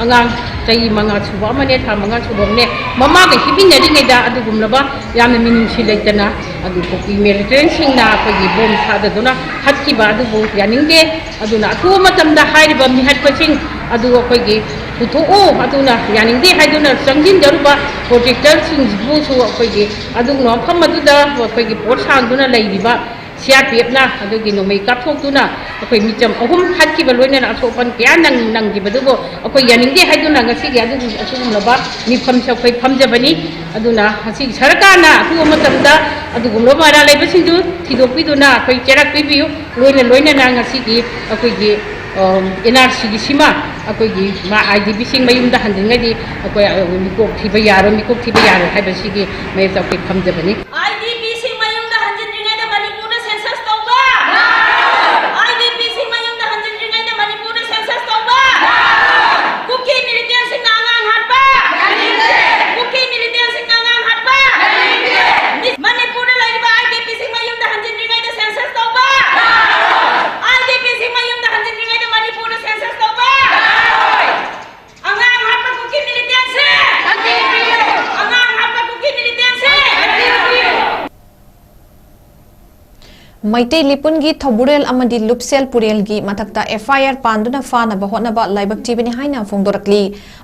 ꯑꯉꯥꯡ ꯆꯍꯤ ꯃꯉꯥ ꯁꯨꯕ ꯑꯃꯅꯦ, ꯊꯥ ꯃꯉꯥ ꯁꯨꯕ ꯑꯃꯅꯦ, ꯃꯃꯥꯒ ꯍꯤꯞꯃꯤꯟꯅꯔꯤꯉꯩꯗ ꯑꯗꯨꯒꯨꯝꯂꯕ ꯌꯥꯝꯅ ꯃꯤꯅꯨꯡꯁꯤ ꯂꯩꯇꯅ ꯑꯗꯨ ꯀꯨꯀꯤ ꯃꯤꯂꯤꯇꯦꯟꯠꯁꯤꯡꯅ ꯑꯩꯈꯣꯏꯒꯤ ꯕꯣꯝ ꯊꯥꯗꯗꯨꯅ ꯍꯥꯠꯈꯤꯕ ꯑꯗꯨꯕꯨ ꯌꯥꯅꯤꯡꯗꯦ꯫ ꯑꯗꯨꯅ ꯑꯊꯨꯕ ꯃꯇꯝꯗ ꯍꯥꯏꯔꯤꯕ ꯃꯤꯍꯥꯠꯄꯁꯤꯡ ꯑꯗꯨ ꯑꯩꯈꯣꯏꯒꯤ ꯄꯨꯊꯣꯛꯎ, ꯑꯗꯨꯅ ꯌꯥꯅꯤꯡꯗꯦ ꯍꯥꯏꯗꯨꯅ ꯆꯪꯁꯤꯟꯖꯔꯨꯕ ꯄ꯭ꯔꯣꯇꯦꯛꯇꯔꯁꯤꯡꯁꯤꯕꯨꯁꯨ ꯑꯩꯈꯣꯏꯒꯤ ꯑꯗꯨꯒꯨꯝꯕ ꯃꯐꯝ ꯑꯗꯨꯗ ꯑꯩꯈꯣꯏꯒꯤ ꯄꯣꯠ ꯁꯥꯡꯗꯨꯅ ꯂꯩꯔꯤꯕ ꯁꯤ ꯑꯥꯔ ꯄꯤ ꯑꯦꯐꯅ ꯑꯗꯨꯒꯤ ꯅꯣꯡꯃꯩ ꯀꯥꯞꯊꯣꯛꯇꯨꯅ ꯑꯩꯈꯣꯏ ꯃꯤꯆꯝ ꯑꯍꯨꯝ ꯍꯥꯠꯈꯤꯕ, ꯂꯣꯏꯅꯅ ꯑꯁꯣꯛ ꯑꯄꯟ ꯀꯌꯥ ꯅꯪ-, ꯅꯪꯈꯤꯕꯗꯨꯕꯨ ꯑꯩꯈꯣꯏ ꯌꯥꯅꯤꯡꯗꯦ ꯍꯥꯏꯗꯨꯅ ꯉꯁꯤꯒꯤ ꯑꯗꯨꯒꯨꯝ-, ꯑꯁꯤꯒꯨꯝꯂꯕ ꯃꯤꯐꯝꯁꯦ ꯑꯩꯈꯣꯏ ꯐꯝꯖꯕꯅꯤ꯫ ꯑꯗꯨꯅ ꯉꯁꯤꯒꯤ ꯁꯔꯀꯥꯔꯅ ꯑꯊꯨꯕ ꯃꯇꯝꯗ ꯑꯗꯨꯒꯨꯝꯂꯕ ꯃꯔꯥꯜ ꯂꯩꯕꯁꯤꯡꯗꯨ ꯊꯤꯗꯣꯛꯄꯤꯗꯨꯅ ꯑꯩꯈꯣꯏ ꯆꯩꯔꯥꯛ ꯄꯤꯕꯤꯌꯨ꯫ ꯂꯣꯏꯅ ꯂꯣꯏꯅꯅ ꯉꯁꯤꯒꯤ ꯑꯩꯈꯣꯏꯒꯤ ꯑꯦꯟ ꯑꯥꯔ ꯁꯤꯒꯤ ꯁꯤꯃ ꯑꯩꯈꯣꯏꯒꯤ ꯑꯥꯏ ꯗꯤ ꯄꯤꯁꯤꯡ ꯃꯌꯨꯝꯗ ꯍꯟꯖꯤꯟꯉꯩꯗꯤ ꯑꯩꯈꯣꯏ ꯃꯤꯀꯣꯛ ꯊꯤꯕ ꯌꯥꯔꯣꯏ, ꯃꯤꯀꯣꯛ ꯊꯤꯕ ꯌꯥꯔꯣꯏ ꯍꯥꯏꯕꯁꯤꯒꯤ ꯃꯌꯦꯛꯇ ꯑꯩꯈꯣꯏ ꯐꯝꯖꯕꯅꯤ꯫ ꯑꯥꯏ ꯗꯤ ꯄꯤꯁꯤꯡ ꯃꯌꯨꯝꯗ ꯍꯟꯖꯤꯟꯗ꯭ꯔꯤꯉꯩꯗ ꯃꯅꯤꯄꯨꯔꯗ ꯁꯦꯟꯁꯁ ꯇꯧꯕ! ꯑꯥꯏ ꯗꯤ ꯄꯤꯁꯤꯡ ꯃꯌꯨꯝꯗ ꯍꯟꯖꯤꯟꯗ꯭ꯔꯤꯉꯩꯗ ꯃꯅꯤꯄꯨꯔꯗ ꯁꯦꯟꯁꯁ ꯇꯧꯕ! ꯀꯨꯀꯤ ꯃꯤꯂꯤꯇꯦꯟꯁꯤꯡꯅ ꯑꯉꯥꯡ ꯍꯥꯠꯄ! ꯀꯨꯀꯤ ꯃꯤꯂꯤꯇꯦꯟꯁꯤꯡꯅ ꯑꯉꯥꯡ ꯍꯥꯠꯄ! ꯃꯅꯤꯄꯨꯔꯗ ꯂꯩꯔꯤꯕ ꯑꯥꯏ ꯗꯤ ꯄꯤꯁꯤꯡ ꯃꯌꯨꯝꯗ ꯍꯟꯖꯤꯟꯗ꯭ꯔꯤꯉꯩꯗ ꯁꯦꯟꯁꯁ ꯇꯧꯕ! ꯑꯥꯏ ꯗꯤ ꯄꯤꯁꯤꯡ ꯃꯌꯨꯝꯗ ꯍꯟꯖꯤꯟꯗ꯭ꯔꯤꯉꯩꯗ ꯃꯅꯤꯄꯨꯔꯗ ꯁꯦꯟꯁꯁ ꯇꯧꯕ! ꯑꯉꯥꯡ ꯍꯥꯠꯄ ꯀꯨꯀꯤ ꯃꯤꯂꯤꯇꯦꯟꯁꯦ! ꯑꯉꯥꯡ ꯍꯥꯠꯄ ꯀꯨꯀꯤ ꯃꯤꯂꯤꯇꯦꯟꯁꯦ! ꯃꯩꯇꯩ ꯂꯤꯄꯨꯟꯒꯤ ꯊꯧꯕꯨꯔꯦꯜ ꯑꯃꯗꯤ ꯂꯨꯞꯁꯦꯜ ꯄꯨꯔꯦꯜꯒꯤ ꯃꯊꯛꯇ ꯑꯦꯐ ꯑꯥꯏ ꯑꯥꯔ ꯄꯥꯟꯗꯨꯅ ꯐꯥꯅꯕ ꯍꯣꯠꯅꯕ ꯂꯥꯏꯕꯛ ꯊꯤꯕꯅꯤ ꯍꯥꯏꯅ ꯐꯣꯡꯗꯣꯔꯛꯂꯤ꯫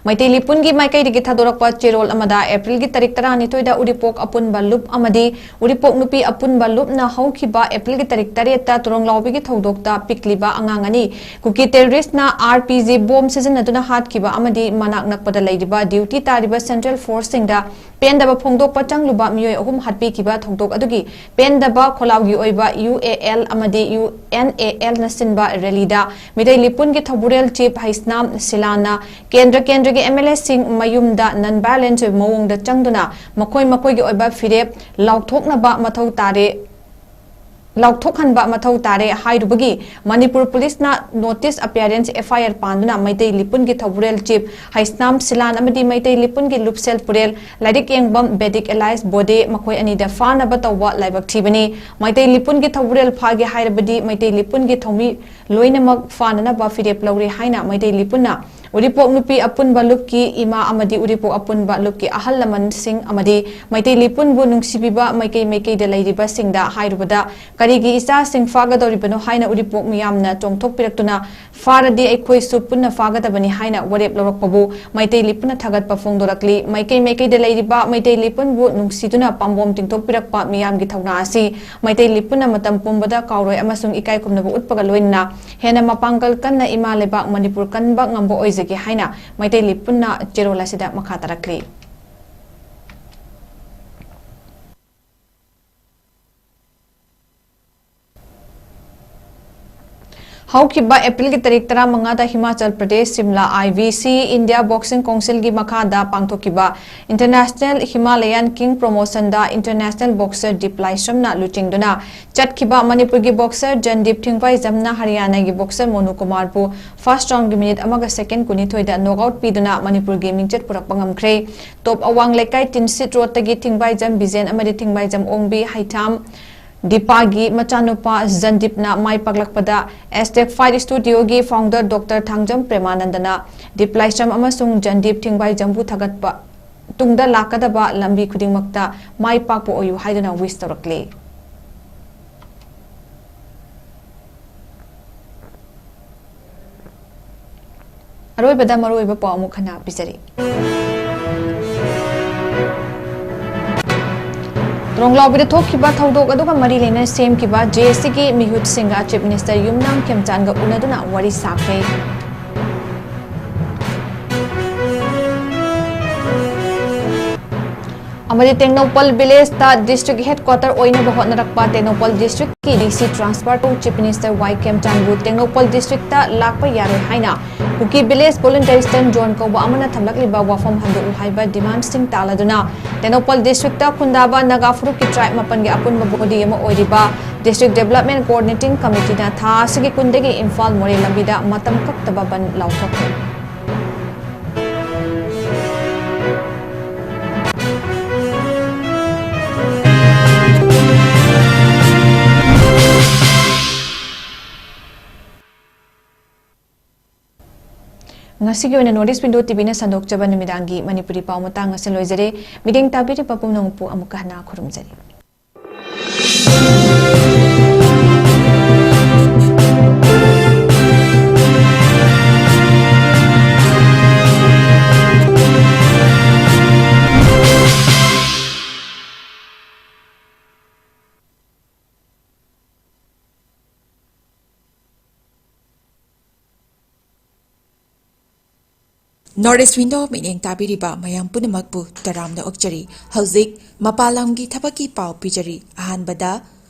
ꯃꯩꯇꯩ ꯂꯤꯄꯨꯟꯒꯤ ꯃꯥꯏꯀꯩꯗꯒꯤ ꯊꯥꯗꯣꯔꯛꯄ ꯆꯦꯔꯣꯜ ꯑꯃꯗ ꯑꯦꯄ꯭ꯔꯤꯜꯒꯤ ꯇꯥꯔꯤꯛ ꯇꯔꯥꯅꯤꯊꯣꯏꯗ ꯎꯔꯤꯄꯣꯛ ꯑꯄꯨꯟꯕ ꯂꯨꯞ ꯑꯃꯗꯤ ꯎꯔꯤꯄꯣꯛ ꯅꯨꯄꯤ ꯑꯄꯨꯟꯕ ꯂꯨꯞꯅ ꯍꯧꯈꯤꯕ ꯑꯦꯄ꯭ꯔꯤꯜꯒꯤ ꯇꯥꯔꯤꯛ ꯇꯔꯦꯠꯇ ꯇꯨꯔꯣꯡꯂꯥꯎꯕꯤꯒꯤ ꯊꯧꯗꯣꯛꯇ ꯄꯤꯛꯂꯤꯕ ꯑꯉꯥꯡ ꯑꯅꯤ ꯀꯨꯀꯤ ꯇꯦꯔꯣꯔꯤꯁꯅ ꯑꯥꯔ ꯄꯤ ꯖꯤ ꯕꯣꯝ ꯁꯤꯖꯤꯟꯅꯗꯨꯅ ꯍꯥꯠꯈꯤꯕ ꯑꯃꯗꯤ ꯃꯅꯥꯛ ꯅꯛꯄꯗ ꯂꯩꯔꯤꯕ ꯗ꯭ꯌꯨꯇꯤ ꯇꯥꯔꯤꯕ ꯁꯦꯟꯇ꯭ꯔꯦꯜ ꯐꯣꯔꯁꯁꯤꯡꯗ ꯄꯦꯟꯗꯕ ꯐꯣꯡꯗꯣꯛꯄ ꯆꯪꯂꯨꯕ ꯃꯤꯑꯣꯏ ꯑꯍꯨꯝ ꯍꯥꯠꯄꯤꯈꯤꯕ ꯊꯧꯗꯣꯛ ꯑꯗꯨꯒꯤ ꯄꯦꯟꯗꯕ ꯈꯣꯜꯂꯥꯎꯒꯤ ꯑꯣꯏꯕ ꯌꯨ ꯑꯦ ꯑꯦꯜ ꯑꯃꯗꯤ ꯌꯨ ꯑꯦꯟ ꯑꯦ ꯑꯦꯜꯅ ꯁꯤꯟꯕ ꯔꯦꯂꯤꯗ ꯃꯤꯇꯩ ꯂꯤꯄꯨꯟꯒꯤ ꯊꯧꯕꯨꯔꯦꯜ ꯆꯤꯐ ꯍꯩꯁꯅꯥꯝ ꯁꯤꯂꯥꯟꯅ ꯀꯦꯟꯗ꯭ꯔ ꯀꯦꯟꯗ꯭ꯔꯒꯤ ꯑꯦꯝ ꯑꯦꯜ ꯑꯦꯁꯤꯡ ꯃꯌꯨꯝꯗ ꯅꯟ ꯚꯥꯏꯂꯦꯟꯁ ꯃꯑꯣꯡꯗ ꯆꯪꯗꯨꯅ ꯃꯈꯣꯏ ꯃꯈꯣꯏꯒꯤ ꯑꯣꯏꯕ ꯐꯤꯔꯦꯞ ꯂꯥꯎꯊꯣꯛꯅꯕ ꯃꯊꯧ ꯇꯥꯔꯦ, ꯂꯥꯎꯊꯣꯛꯍꯟꯕ ꯃꯊꯧ ꯇꯥꯔꯦ ꯍꯥꯏꯔꯨꯕꯒꯤ ꯃꯅꯤꯄꯨꯔ ꯄꯨꯂꯤꯁꯅ ꯅꯣꯇꯤꯁ ꯑꯄꯤꯌꯔꯦꯟꯁ ꯑꯦꯐ ꯑꯥꯏ ꯑꯥꯔ ꯄꯥꯟꯗꯨꯅ ꯃꯩꯇꯩ ꯂꯤꯄꯨꯟꯒꯤ ꯊꯧꯕꯨꯔꯦꯜ ꯆꯤꯐ ꯍꯩꯁꯅꯥꯝ ꯁꯤꯂꯥꯟ ꯑꯃꯗꯤ ꯃꯩꯇꯩ ꯂꯤꯄꯨꯟꯒꯤ ꯂꯨꯞꯁꯦꯜ ꯄꯨꯔꯦꯜ ꯂꯥꯏꯔꯤꯛ ꯌꯦꯡꯕꯝ ꯕꯦꯗꯤꯛ ꯑꯦꯂꯥꯏꯁ ꯕꯣꯗꯦ ꯃꯈꯣꯏ ꯑꯅꯤꯗ ꯐꯥꯅꯕ ꯇꯧꯕ ꯂꯥꯏꯕꯛ ꯊꯤꯕꯅꯤ꯫ ꯃꯩꯇꯩ ꯂꯤꯄꯨꯟꯒꯤ ꯊꯧꯕꯨꯔꯦꯜ ꯐꯥꯒꯦ ꯍꯥꯏꯔꯕꯗꯤ ꯃꯩꯇꯩ ꯂꯤꯄꯨꯟꯒꯤ ꯊꯧꯃꯤ ꯂꯣꯏꯅꯃꯛ ꯐꯥꯅꯅꯕ ꯐꯤꯔꯦꯞ ꯂꯧꯔꯦ ꯍꯥꯏꯅ ꯃꯩꯇꯩ ꯂꯤꯄꯨꯟꯅ ꯎꯔꯤꯄꯣꯛ ꯅꯨꯄꯤ ꯑꯄꯨꯟꯕ ꯂꯨꯞꯀꯤ ꯏꯃꯥ ꯑꯃꯗꯤ ꯎꯔꯤꯄꯣꯛ ꯑꯄꯨꯟꯕ ꯂꯨꯞꯀꯤ ꯑꯍꯜ ꯂꯃꯟꯁꯤꯡ ꯑꯃꯗꯤ ꯃꯩꯇꯩ ꯂꯤꯄꯨꯟꯕꯨ ꯅꯨꯡꯁꯤꯕꯤꯕ ꯃꯥꯏꯀꯩ ꯃꯥꯏꯀꯩꯗ ꯂꯩꯔꯤꯕꯁꯤꯡꯗ ꯍꯥꯏꯔꯨꯕꯗ ꯀꯔꯤꯒꯤ ꯏꯆꯥꯁꯤꯡ ꯐꯥꯒꯗꯧꯔꯤꯕꯅꯣ ꯍꯥꯏꯅ ꯎꯔꯤꯄꯣꯛ ꯃꯤꯌꯥꯝꯅ ꯆꯣꯡꯊꯣꯛꯄꯤꯔꯛꯇꯨꯅ ꯐꯥꯔꯗꯤ ꯑꯩꯈꯣꯏꯁꯨ ꯄꯨꯟꯅ ꯐꯥꯒꯗꯕꯅꯤ ꯍꯥꯏꯅ ꯋꯥꯔꯦꯞ ꯂꯧꯔꯛꯄꯕꯨ ꯃꯩꯇꯩ ꯂꯤꯄꯨꯟꯅ ꯊꯥꯒꯠꯄ ꯐꯣꯡꯗꯣꯔꯛꯂꯤ꯫ ꯃꯥꯏꯀꯩ ꯃꯥꯏꯀꯩꯗ ꯂꯩꯔꯤꯕ ꯃꯩꯇꯩ ꯂꯤꯄꯨꯟꯕꯨ ꯅꯨꯡꯁꯤꯗꯨꯅ ꯄꯥꯝꯕꯣꯝ ꯇꯤꯡꯊꯣꯛꯄꯤꯔꯛꯄ ꯃꯤꯌꯥꯝꯒꯤ ꯊꯧꯅꯥ ꯑꯁꯤ ꯃꯩꯇꯩ ꯂꯤꯄꯨꯟꯅ ꯃꯇꯝ ꯄꯨꯝꯕꯗ ꯀꯥꯎꯔꯣꯏ ꯑꯃꯁꯨꯡ ꯏꯀꯥꯏ ꯈꯨꯝꯅꯕ ꯎꯠꯄꯒ ꯂꯣꯏꯅꯅ ꯍꯦꯟꯅ ꯃꯄꯥꯡꯒꯜ ꯀꯟꯅ ꯏꯃꯥ ꯂꯩꯕꯥꯛ ꯃꯅꯤꯄꯨꯔ ꯀꯟꯕ ꯉꯝꯕ ꯑꯣꯏꯖꯒꯦ ꯍꯥꯏꯅ ꯃꯩꯇꯩ ꯂꯤꯄꯨꯟꯅ ꯆꯦꯔꯣꯜ ꯑꯁꯤꯗ ꯃꯈꯥ ꯇꯥꯔꯛꯂꯤ꯫ ꯍꯧꯈꯤꯕ ꯑꯦꯄ꯭ꯔꯤꯜꯒꯤ ꯇꯥꯔꯤꯛ ꯇꯔꯥꯃꯉꯥꯗ Himachal Pradesh Shimla I B C India boxing ꯀꯥꯎꯟꯁꯤꯜꯒꯤ ꯃꯈꯥꯗ ꯄꯥꯡꯊꯣꯛꯈꯤꯕ ꯏꯟꯇꯔꯅꯦꯁꯅꯦꯜ ꯍꯤꯃꯥꯂꯌꯥꯟ ꯀꯤꯡ ꯄ꯭ꯔꯣꯃꯣꯁꯟꯗ ꯏꯟꯇꯔꯅꯦꯁꯅꯦꯜ ꯕꯣꯛꯁꯔ ꯗꯤꯞ ꯂꯥꯏꯁ꯭ꯔꯝꯅ ꯂꯨꯆꯤꯡꯗꯨꯅ ꯆꯠꯈꯤꯕ ꯃꯅꯤꯄꯨꯔꯒꯤ ꯕꯣꯛꯁꯔ ꯖꯟꯗꯤꯞ ꯊꯤꯡꯕꯥꯏꯖꯝꯅ ꯍꯔꯤꯌꯥꯅꯥꯒꯤ ꯕꯣꯛꯁꯔ ꯃꯣꯅꯨ ꯀꯨꯃꯥꯔꯕꯨ ꯐꯥꯔꯁ ꯔꯥꯎꯟꯒꯤ ꯃꯤꯅꯤꯠ ꯑꯃꯒ ꯁꯦꯀꯦꯟ ꯀꯨꯟꯅꯤꯊꯣꯏꯗ ꯅꯣꯛ ꯑꯥꯎꯠ ꯄꯤꯗꯨꯅ ꯃꯅꯤꯄꯨꯔꯒꯤ ꯃꯤꯡꯆꯠ ꯄꯨꯔꯛꯄ ꯉꯝꯈ꯭ꯔꯦ꯫ ꯇꯣꯞ ꯑꯋꯥꯡ ꯂꯩꯀꯥꯏ ꯇꯤꯟꯁꯤꯠ ꯔꯣꯗꯇꯒꯤ ꯊꯤꯡꯕꯥꯏꯖꯝ ꯕꯤꯖꯦꯟ ꯑꯃꯗꯤ ꯊꯤꯡꯕꯥꯏꯖꯝ ꯑꯣꯡꯕꯤ ꯍꯩꯊꯥꯝ ꯗꯤꯄꯥꯒꯤ ꯃꯆꯥꯅꯨꯄꯥ ꯖꯟꯗꯤꯞꯅ ꯃꯥꯏ ꯄꯥꯛꯂꯛꯄꯗ ꯑꯦꯁꯇꯦꯛ ꯐꯥꯏꯠ ꯁ꯭ꯇꯨꯗꯤꯑꯣꯒꯤ ꯐꯥꯎꯟꯗꯔ ꯗꯣꯛꯇꯔ ꯊꯥꯡꯖꯝ ꯄ꯭ꯔꯦꯃꯥꯅꯟꯗꯅ ꯗꯤꯞ ꯂꯥꯏꯁ꯭ꯔꯝ ꯑꯃꯁꯨꯡ ꯖꯟꯗꯤꯞ ꯊꯤꯡꯕꯥꯏꯖꯝꯕꯨ ꯊꯥꯒꯠꯄ ꯇꯨꯡꯗ ꯂꯥꯛꯀꯗꯕ ꯂꯝꯕꯤ ꯈꯨꯗꯤꯡꯃꯛꯇ ꯃꯥꯏ ꯄꯥꯛꯄ ꯑꯣꯏꯌꯨ ꯍꯥꯏꯗꯨꯅ ꯋꯤꯁ ꯇꯧꯔꯛꯂꯤ꯫ ꯑꯔꯣꯏꯕꯗ ꯃꯔꯨꯑꯣꯏꯕ ꯄꯥꯎ ꯑꯃꯨꯛ ꯍꯟꯅ ꯄꯤꯖꯔꯤ꯫ ꯇ꯭ꯔꯣꯡꯂꯥꯎꯕꯤꯗ ꯊꯣꯛꯈꯤꯕ ꯊꯧꯗꯣꯛ ꯑꯗꯨꯒ ꯃꯔꯤ ꯂꯩꯅꯅ ꯁꯦꯝꯈꯤꯕ ꯖꯦ ꯑꯦꯁ ꯁꯤꯒꯤ ꯃꯤꯍꯨꯠꯁꯤꯡꯒ ꯆꯤꯐ ꯃꯤꯅꯤꯁꯇꯔ ꯌꯨꯝꯅꯥꯝ ꯈꯦꯝꯆꯥꯟꯒ ꯎꯅꯗꯨꯅ ꯋꯥꯔꯤ ꯁꯥꯈ꯭ꯔꯦ꯫ ꯑꯃꯗꯤ ꯇꯦꯡꯅꯧꯄꯜ ꯚꯤꯂꯦꯖꯇ ꯗꯤꯁꯇ꯭ꯔꯤꯛ ꯍꯦꯗꯀ꯭ꯋꯥꯇꯔ ꯑꯣꯏꯅꯕ ꯍꯣꯠꯅꯔꯛꯄ ꯇꯦꯡꯅꯧꯄꯜ ꯗꯤꯁꯇ꯭ꯔꯤꯛꯀꯤ ꯗꯤ ꯁꯤ ꯇ꯭ꯔꯥꯟꯁꯐꯔ ꯇꯧ ꯆꯤꯐ ꯃꯤꯅꯤꯁꯇꯔ ꯋꯥꯏ ꯈꯦꯝꯆꯥꯟꯕꯨ ꯇꯦꯡꯅꯧꯄꯜ ꯗꯤꯁꯇ꯭ꯔꯤꯛꯇ ꯂꯥꯛꯄ ꯌꯥꯔꯣꯏ ꯍꯥꯏꯅ ꯀꯨꯀꯤ ꯚꯤꯂꯦꯖ ꯚꯣꯂꯨꯟꯇꯔꯤ ꯏꯁꯇꯔꯟ ꯖꯣꯟ ꯀꯧꯕ ꯑꯃꯅ ꯊꯝꯂꯛꯂꯤꯕ ꯋꯥꯐꯝ ꯍꯟꯗꯣꯛꯎ ꯍꯥꯏꯕ ꯗꯤꯃꯥꯟꯁꯤꯡ ꯇꯥꯜꯂꯗꯨꯅ ꯇꯦꯡꯅꯧꯄꯜ ꯗꯤꯁꯇ꯭ꯔꯤꯛꯇ ꯈꯨꯟꯗꯥꯕ ꯅꯥꯒꯥ ꯐꯨꯔꯨꯞꯀꯤ ꯇ꯭ꯔꯥꯏꯕ ꯃꯥꯄꯟꯒꯤ ꯑꯄꯨꯟꯕ ꯕꯣꯗꯤ ꯑꯃ ꯑꯣꯏꯔꯤꯕ ꯗꯤꯁꯇ꯭ꯔꯤꯛ ꯗꯦꯕꯂꯞꯃꯦꯟ ꯀꯣꯑꯣꯔꯗꯤꯅꯦꯇꯤꯡ ꯀꯃꯤꯇꯤꯅ ꯊꯥ ꯑꯁꯤꯒꯤ ꯀꯨꯟꯗꯒꯤ ꯏꯝꯐꯥꯜ ꯃꯣꯔꯦ ꯂꯝꯕꯤꯗ ꯃꯇꯝ ꯀꯛꯇꯕ ꯕꯟ ꯂꯥꯎꯊꯣꯛꯈ꯭ꯔꯦ꯫ ꯉꯁꯤꯒꯤ ꯑꯣꯏꯅ North East Window ꯇꯤꯚꯤꯅ ꯁꯟꯗꯣꯛꯆꯕ ꯅꯨꯃꯤꯗꯥꯡꯒꯤ ꯃꯅꯤꯄꯨꯔꯤ ꯄꯥꯎ ꯃꯇꯥꯡ ꯑꯁꯤꯗ ꯂꯣꯏꯖꯔꯦ꯫ ꯃꯤꯠꯌꯦꯡ ꯇꯥꯕꯤꯔꯤꯕ ꯄꯨꯝꯅꯃꯛꯄꯨ ꯑꯃꯨꯛꯀ ꯍꯟꯅ ꯈꯨꯔꯨꯝꯖꯔꯤ꯫ North East Window ꯃꯤꯠꯌꯦꯡ ꯇꯥꯕꯤꯔꯤꯕ ꯃꯌꯥꯝ ꯄꯨꯝꯅꯃꯛꯄꯨ ꯇꯔꯥꯝꯅ ꯑꯣꯛꯆꯔꯤ꯫ ꯍꯧꯖꯤꯛ ꯃꯄꯥꯟ ꯂꯝꯒꯤ ꯊꯕꯛꯀꯤ ꯄꯥꯎ ꯄꯤꯖꯔꯤ꯫ ꯑꯍꯥꯟꯕꯗ,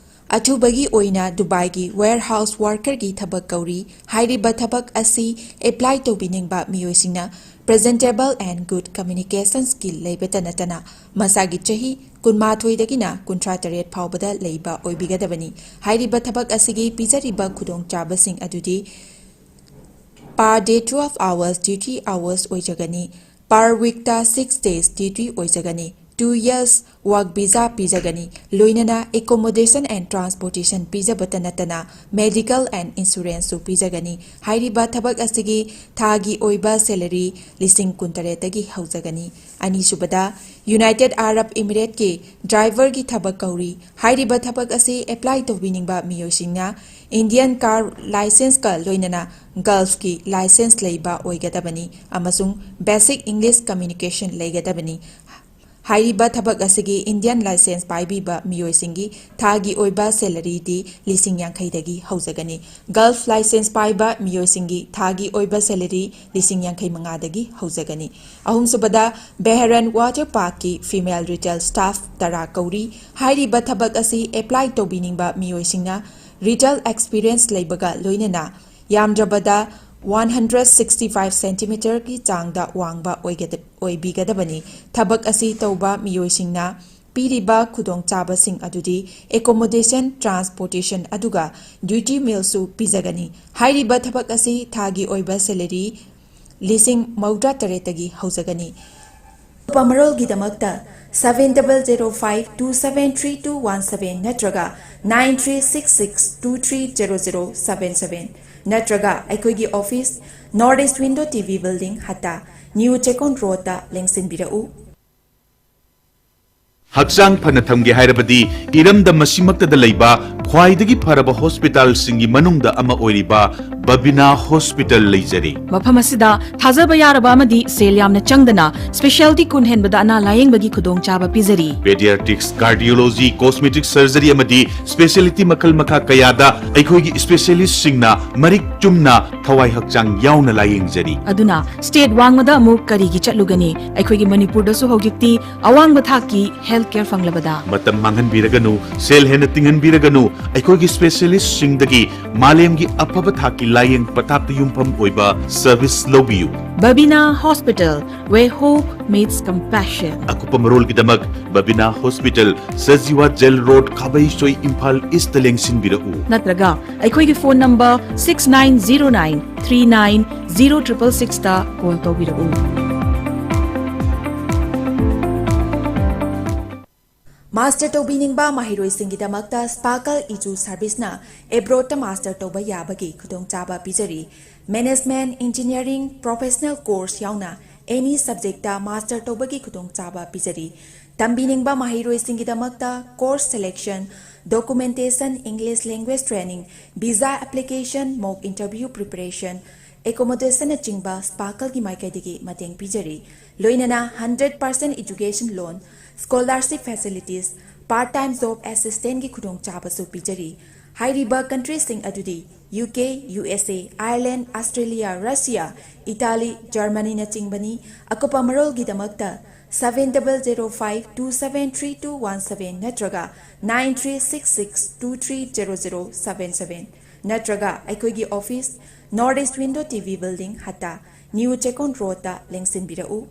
ꯑꯊꯨꯕꯒꯤ ꯑꯣꯏꯅ ꯗꯨꯕꯥꯏꯒꯤ warehouse workerꯒꯤ ꯊꯕꯛ ꯀꯧꯔꯤ꯫ ꯍꯥꯏꯔꯤꯕ ꯊꯕꯛ ꯑꯁꯤ apply ꯇꯧꯕꯤꯅꯤꯡꯕ ꯃꯤꯑꯣꯏꯁꯤꯡꯅ presentable and good communication skill ꯂꯩꯕꯇ ꯅꯠꯇꯅ ꯃꯁꯥꯒꯤ ꯆꯍꯤ ꯀꯨꯟꯃꯥꯊꯣꯏꯗꯒꯤꯅ ꯀꯨꯟꯊ꯭ꯔꯥ ꯇꯔꯦꯠ ꯐꯥꯎꯕꯗ ꯂꯩꯕ ꯑꯣꯏꯕꯤꯒꯗꯕꯅꯤ꯫ ꯍꯥꯏꯔꯤꯕ ꯊꯕꯛ ꯑꯁꯤꯒꯤ ꯄꯤꯖꯔꯤꯕ ꯈꯨꯗꯣꯡꯆꯥꯕꯁꯤꯡ ꯑꯗꯨꯗꯤ per day twelve hours duty hours ꯑꯣꯏꯖꯒꯅꯤ꯫ Per weekꯇ six days duty ꯑꯣꯏꯖꯒꯅꯤ꯫ Two years work visa ꯄꯤꯖꯒꯅꯤ꯫ ꯂꯣꯏꯅꯅ accommodation and transportation ꯄꯤꯖꯕꯇ ꯅꯠꯇꯅ medical and insuranceꯁꯨ ꯄꯤꯖꯒꯅꯤ꯫ ꯍꯥꯏꯔꯤꯕ ꯊꯕꯛ ꯑꯁꯤꯒꯤ ꯊꯥꯒꯤ ꯑꯣꯏꯕ salary ꯂꯤꯁꯤꯡ ꯀꯨꯟꯇꯔꯦꯠꯇꯒꯤ ꯍꯧꯖꯒꯅꯤ꯫ ꯑꯅꯤꯁꯨꯕꯗ, United Arab Emirateꯀꯤ driverꯒꯤ ꯊꯕꯛ ꯀꯧꯔꯤ꯫ ꯍꯥꯏꯔꯤꯕ ꯊꯕꯛ ꯑꯁꯤ apply ꯇꯧꯕꯤꯅꯤꯡꯕ ꯃꯤꯑꯣꯏꯁꯤꯡꯅ Indian car licenceꯀ ꯂꯣꯏꯅꯅ Gulfꯀꯤ license ꯂꯩꯕ ꯑꯣꯏꯒꯗꯕꯅꯤ ꯑꯃꯁꯨꯡ basic English communication ꯂꯩꯒꯗꯕꯅꯤ꯫ ꯍꯥꯏꯔꯤꯕ ꯊꯕꯛ ꯑꯁꯤꯒꯤ Indian license ꯄꯥꯏꯕꯤꯕ ꯃꯤꯑꯣꯏꯁꯤꯡꯒꯤ ꯊꯥꯒꯤ ꯑꯣꯏꯕ salaryꯗꯤ ꯂꯤꯁꯤꯡ ꯌꯥꯡꯈꯩꯗꯒꯤ ꯍꯧꯖꯒꯅꯤ꯫ Gulf license ꯄꯥꯏꯕ ꯃꯤꯑꯣꯏꯁꯤꯡꯒꯤ ꯊꯥꯒꯤ ꯑꯣꯏꯕ salary ꯂꯤꯁꯤꯡ ꯌꯥꯡꯈꯩ ꯃꯉꯥꯗꯒꯤ ꯍꯧꯖꯒꯅꯤ꯫ ꯑꯍꯨꯝꯁꯨꯕꯗ, Bahrain Water Parkꯀꯤ female retail staff ꯇꯔꯥ ꯀꯧꯔꯤ꯫ ꯍꯥꯏꯔꯤꯕ ꯊꯕꯛ ꯑꯁꯤ apply ꯇꯧꯕꯤꯅꯤꯡꯕ ꯃꯤꯑꯣꯏꯁꯤꯡꯅ retail experience ꯂꯩꯕꯒ ꯂꯣꯏꯅꯅ ꯌꯥꯝꯗ꯭ꯔꯕꯗ one hundred sixty five centimeterꯒꯤ ꯆꯥꯡꯗ ꯋꯥꯡꯕ ꯑꯣꯏꯒꯗ-, ꯑꯣꯏꯕꯤꯒꯗꯕꯅꯤ꯫ ꯊꯕꯛ ꯑꯁꯤ ꯇꯧꯕ ꯃꯤꯑꯣꯏꯁꯤꯡꯅ ꯄꯤꯔꯤꯕ ꯈꯨꯗꯣꯡꯆꯥꯕꯁꯤꯡ ꯑꯗꯨꯗꯤ accommodation, transportation ꯑꯗꯨꯒ duty mealꯁꯨ ꯄꯤꯖꯒꯅꯤ꯫ ꯍꯥꯏꯔꯤꯕ ꯊꯕꯛ ꯑꯁꯤ ꯊꯥꯒꯤ ꯑꯣꯏꯕ salary ꯂꯤꯁꯤꯡ ꯃꯧꯗ꯭ꯔꯥ ꯇꯔꯦꯠꯇꯒꯤ ꯍꯧꯖꯒꯅꯤ꯫ ꯑꯀꯨꯞꯄ ꯃꯔꯣꯜꯒꯤꯗꯃꯛꯇ seven double zero five two seven three two one seven ꯅꯠꯇ꯭ꯔꯒ nine three six six two three zero zero seven seven ꯅꯠꯇ꯭ꯔꯒ ꯑꯩꯈꯣꯏꯒꯤ office, North East Window T V Building, ꯍꯠꯇꯥ, New Chekon Roadꯇ ꯂꯦꯡꯁꯤꯟꯕꯤꯔꯛꯎ꯫ ꯍꯛꯆꯥꯡ ꯐꯅ ꯊꯝꯒꯦ ꯍꯥꯏꯔꯕꯗꯤ ꯏꯔꯝꯗꯝ ꯑꯁꯤꯃꯛꯇꯗ ꯂꯩꯕ ꯈ꯭ꯋꯥꯏꯗꯒꯤ ꯐꯔꯕ ꯍꯣꯁꯄꯤꯇꯥꯜꯁꯤꯡꯒꯤ ꯃꯅꯨꯡꯗ ꯑꯃ ꯑꯣꯏꯔꯤꯕ ꯕꯕꯤꯅꯥ ꯍꯣꯁꯄꯤꯇꯥꯜ ꯂꯩꯖꯔꯤ꯫ ꯃꯐꯝ ꯑꯁꯤꯗ ꯊꯥꯖꯕ ꯌꯥꯔꯕ ꯑꯃꯗꯤ ꯁꯦꯜ ꯌꯥꯝꯅ ꯆꯪꯗꯅ specialty ꯀꯨꯟ ꯍꯦꯟꯕꯗ ꯑꯅꯥ ꯂꯥꯌꯦꯡꯕꯒꯤ ꯈꯨꯗꯣꯡꯆꯥꯕ ꯄꯤꯖꯔꯤ꯫ Pediatrics, cardiology, cosmetic surgery ꯑꯃꯗꯤ specialty ꯃꯈꯜ ꯃꯈꯥ ꯀꯌꯥꯗ ꯑꯩꯈꯣꯏꯒꯤ specialistꯁꯤꯡꯅ ꯃꯔꯤꯛ ꯆꯨꯝꯅ ꯊꯋꯥꯏ ꯍꯛꯆꯥꯡ ꯌꯥꯎꯅ ꯂꯥꯌꯦꯡꯖꯔꯤ꯫ ꯑꯗꯨꯅ state ꯋꯥꯡꯃꯗ ꯑꯃꯨꯛ ꯀꯔꯤꯒꯤ ꯆꯠꯂꯨꯒꯅꯤ? ꯑꯩꯈꯣꯏꯒꯤ ꯃꯅꯤꯄꯨꯔꯗꯁꯨ ꯍꯧꯖꯤꯛꯇꯤ ꯑꯋꯥꯡꯕ ꯊꯥꯛꯀꯤ health care ꯐꯪꯂꯕꯗ꯫ ꯃꯇꯝ ꯃꯥꯡꯍꯟꯕꯤꯔꯒꯅꯨ, ꯁꯦꯜ ꯍꯦꯟꯅ ꯇꯤꯡꯍꯟꯕꯤꯔꯒꯅꯨ, ꯑꯩꯈꯣꯏꯒꯤ specialistꯁꯤꯡꯗꯒꯤ ꯃꯥꯂꯦꯝꯒꯤ ꯑꯐꯕ ꯊꯥꯛꯀꯤ ꯂꯥꯌꯦꯡ ꯄꯊꯥꯞꯇ ꯌꯨꯝꯐꯝ ꯑꯣꯏꯕ service ꯂꯧꯕꯤꯌꯨ꯫ Babina Hospital, where hope meets compassion. ꯑꯀꯨꯞꯄ ꯃꯔꯣꯜꯒꯤꯗꯃꯛ ꯕꯕꯤꯅꯥ hospital, Sajiwa jail road, Khabeisoi, Imphal east ꯂꯦꯡꯁꯤꯟꯕꯤꯔꯛꯎ꯫ ꯅꯠꯇ꯭ꯔꯒ ꯑꯩꯈꯣꯏꯒꯤ phone number six nine zero nine three nine zero triple sixꯇ call ꯇꯧꯕꯤꯔꯛꯎ꯫ Master ꯇꯧꯕꯤꯅꯤꯡꯕ ꯃꯍꯩꯔꯣꯏꯁꯤꯡꯒꯤꯗꯃꯛꯇ Sparkle Edu Serviceꯅ abroadꯇ master ꯇꯧꯕ ꯌꯥꯕꯒꯤ ꯈꯨꯗꯣꯡꯆꯥꯕ ꯄꯤꯖꯔꯤ꯫ Management, engineering, professional course ꯌꯥꯎꯅ any subjectꯇ master ꯇꯧꯕꯒꯤ ꯈꯨꯗꯣꯡꯆꯥꯕ ꯄꯤꯖꯔꯤ꯫ ꯇꯝꯕꯤꯅꯤꯡꯕ ꯃꯍꯩꯔꯣꯏꯁꯤꯡꯒꯤꯗꯃꯛꯇ course selection, documentation, English language training, visa application, mock interview preparation, accommodationnꯆꯤꯡꯕ Sparkleꯒꯤ ꯃꯥꯏꯀꯩꯗꯒꯤ ꯃꯇꯦꯡ ꯄꯤꯖꯔꯤ꯫ ꯂꯣꯏꯅꯅ hundred percent education loan, scholarship facilities, part time job assistantꯀꯤ ꯈꯨꯗꯣꯡꯆꯥꯕꯁꯨ ꯄꯤꯖꯔꯤ꯫ ꯍꯥꯏꯔꯤꯕ countryꯁꯤꯡ ꯑꯗꯨꯗꯤ UK, USA, Ireland, Australia, Russia, Italy, Germanyꯅꯆꯤꯡꯕꯅꯤ꯫ ꯑꯀꯨꯞꯄ ꯃꯔꯣꯜꯒꯤꯗꯃꯛꯇ seven double zero five two seven three two one seven ꯅꯠꯇ꯭ꯔꯒ nine three six six two three zero zero seven seven ꯅꯠꯇ꯭ꯔꯒ ꯑꯩꯈꯣꯏꯒꯤ office North East Window TV Building, Hatta, New Chekkon ꯔꯣꯗꯇ ꯂꯦꯡꯁꯤꯟꯕꯤꯔꯛꯎ꯫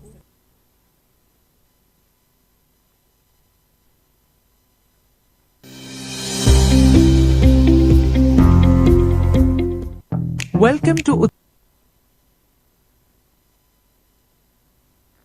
Welcome to